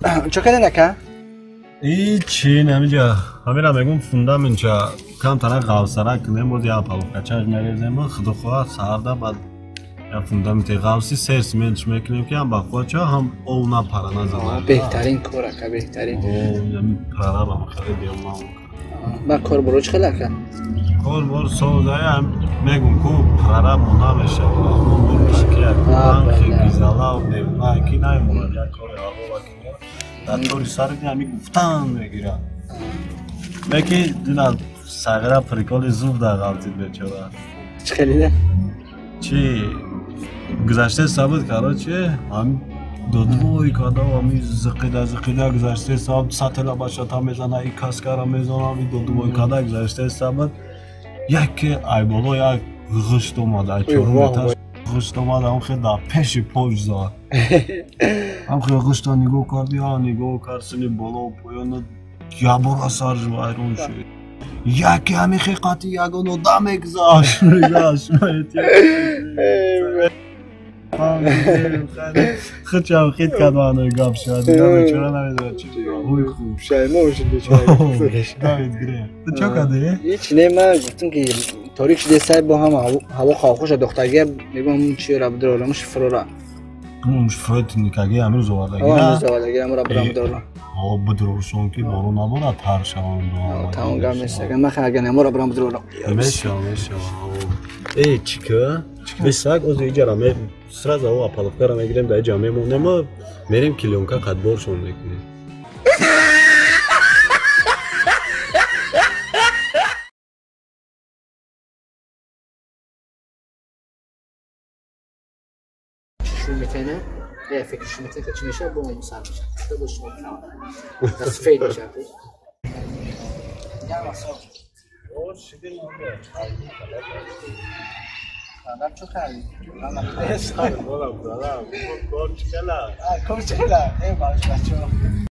Чо кардин, ака? Ичи намиҷа ҳамира мегум, фундаментча камтара ғавсара кунем, боз як палубкачаш мерезем, бо худо хоҳад саҳарда баъд як фундаменти ғавси сер симентш мекунем, ки ҳам бақувват шава, ҳам ов напара, назанад. Беҳтарин кор, ака, беҳтарин. Прорабам хеле беомам. Ба кор боро чӣ хел, ака? Кор бор созая, мегум ку прораб намешава, гизалав девона ки намемонад, як кори ҳалола ки дар тори сари ҳами гуфтан мегирад. Леки дина сағира приколи зуб дар ғалтид бечора. Чӣ хелида? Чи гузаште сабуд, короче, ҳами додвой када, ҳами зиқида зиқида гузаште саб, сатела бачата мезана, и каскара мезана, и додвой када гузаште сабуд, яке айболо як ғишт омад, ай чорум этаж ғишт омад, ам хел дар пеши пош зад. Ам хел ғишта нигоҳ карди, нигоҳ кард сини боло поёна, ябора сарш вайрон шуд. Яке ҳами хиқати ягон одам мегузашт, мегузашт, худшам хит кард, маънои гап шуд, бечора намедонад чи. Ой, хуб. Шаймо шуд бечора. Давид гирем. Ту чо кардӣ? Ҳеч не, ман гуфтам ки торик шуде сай, бо ҳама ҳаво хавхуша дохтагия, мегӯям чиёра бидорам, шифрора. Шифрои тиникаги ҳамин рӯз овардаги? Ҳамин рӯз овардаги, ҳамора бирам бидорам. О, бидоршон ки борон наборад, тар шаванд. Тамом, гап нест, ман агар ҳамора бирам бидорам. Мешава, мешава. Э, чика бисак ози иҷара сразу о опалубкара мегирем, дар иҷа мемонем, мерем клеёнка қадборшон мекунем. Метена я фикрш метена ки чӣ мешавад, бо сар мешавад, бо шумо фейд мешавад. Чо кардӣ? Кор чикала? Кор чикала? Э, бачаҳо.